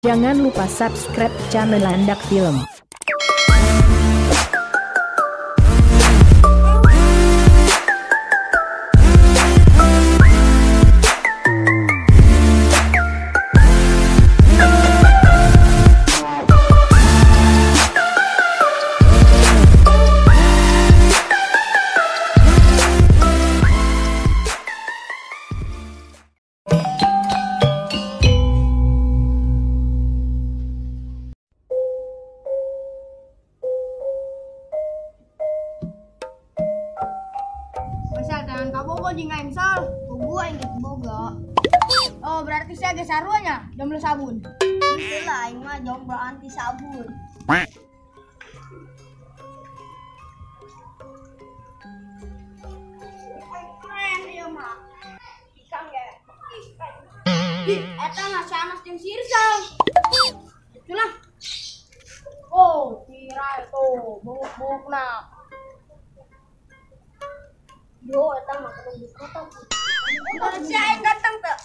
Jangan lupa subscribe channel Landak Film. Jangan kabogo jeung aing sal. Bogo aing geus boga. Oh, berarti sia geus sarua nya jomblo sabun. Henteu lah aing mah jomblo anti sabun. Keren ieu mah. Ikang ge. Ih, eta mah sanes jeung sirsal. Itulah. Oh, tirai tuh, bubuk-bubukna. Yo, eta mah kadang kotok. Si aing ganteng teu?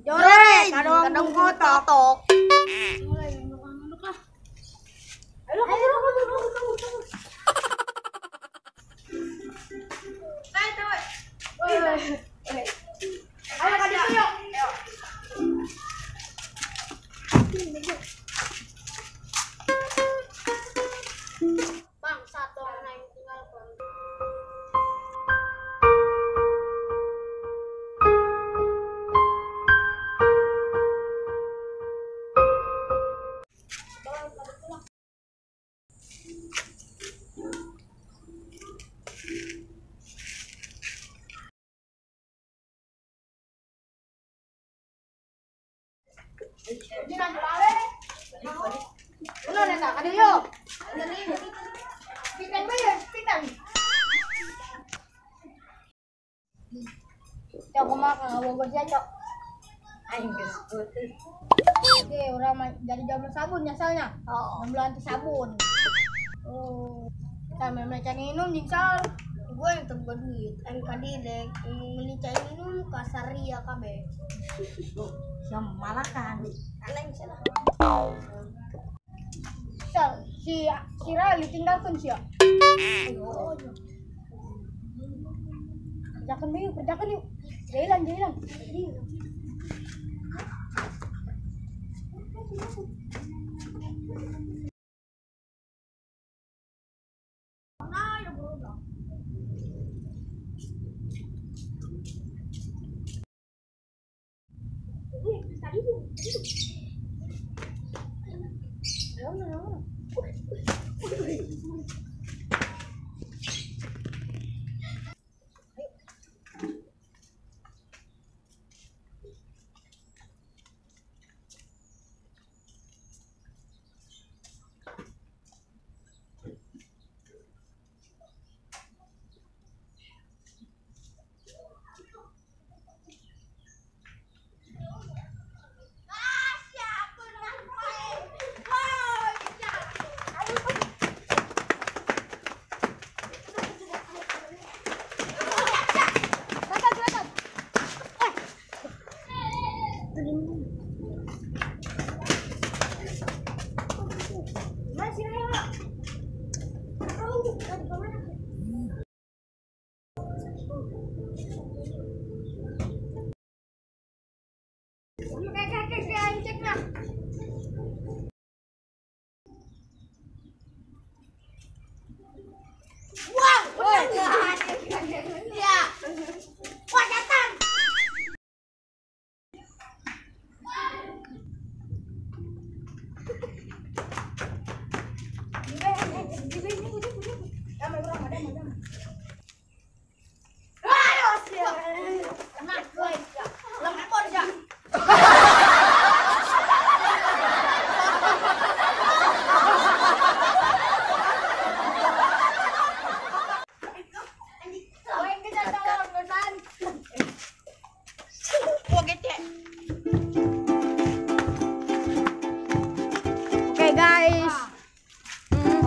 Jore, kadang kotok. Mulai nunduk lah. Ayo, kabur, kabur, kabur, kabur. Ayo, tahu. Ayo ka ditu yuk. Ayo. Bang, satu orang aing tinggal. Cok kumaha ngabogo sia cok. Aing geus putih. Oke, urang jadi jomblo sabun nyasalnya. Oh, jomblo anti sabun. Oh. Tah memeh cai minum jeung sal. Gue yang teu boga duit, aing ka direk meuli cai minum ka Saria kabeh. Sia malakan. Kaleng sia lah. Sal, si Sira ditinggalkeun sia. Ayo. Kerjakan yuk, kerjakan yuk. Jalan, jalan.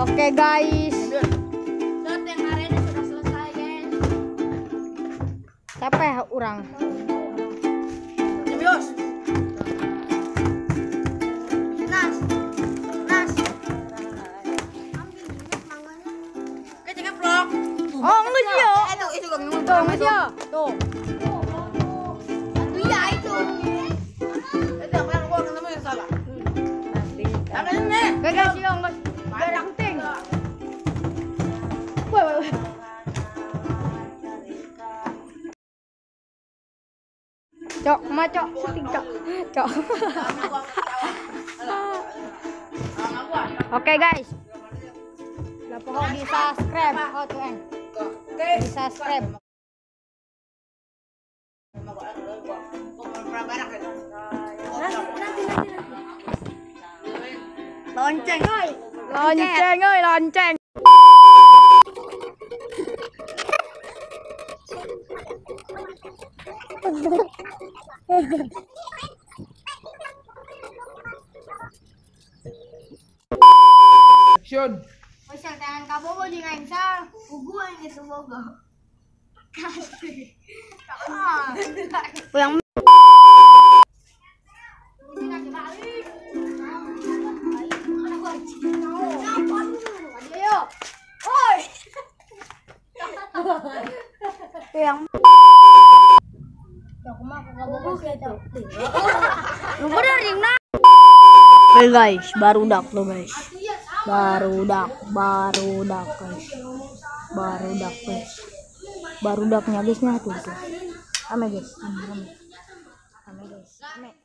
Oke guys, shot yang hari ini sudah selesai guys. Capek orang. Bios. Tuh, geus ya. Tuh. Iya itu. Oke guys, yo geus. Penting. Woi, woi, woi. Cok, ma cok, syuting cok. Cok. Oke guys. Lah pokok di subscribe. Oh tuh en. Di subscribe. Lonceng oi. Lonceng oi, lonceng. Action. Wis tangan kabogo jeung aing sal. Ugu aing geus boga. Kasih. Yang yang Oke guys, barudak tuh guys. Barudak, barudak guys. Barudak guys. Barudaknya guys nah tuh tuh. Ame guys, ame ame. Ame guys, ame.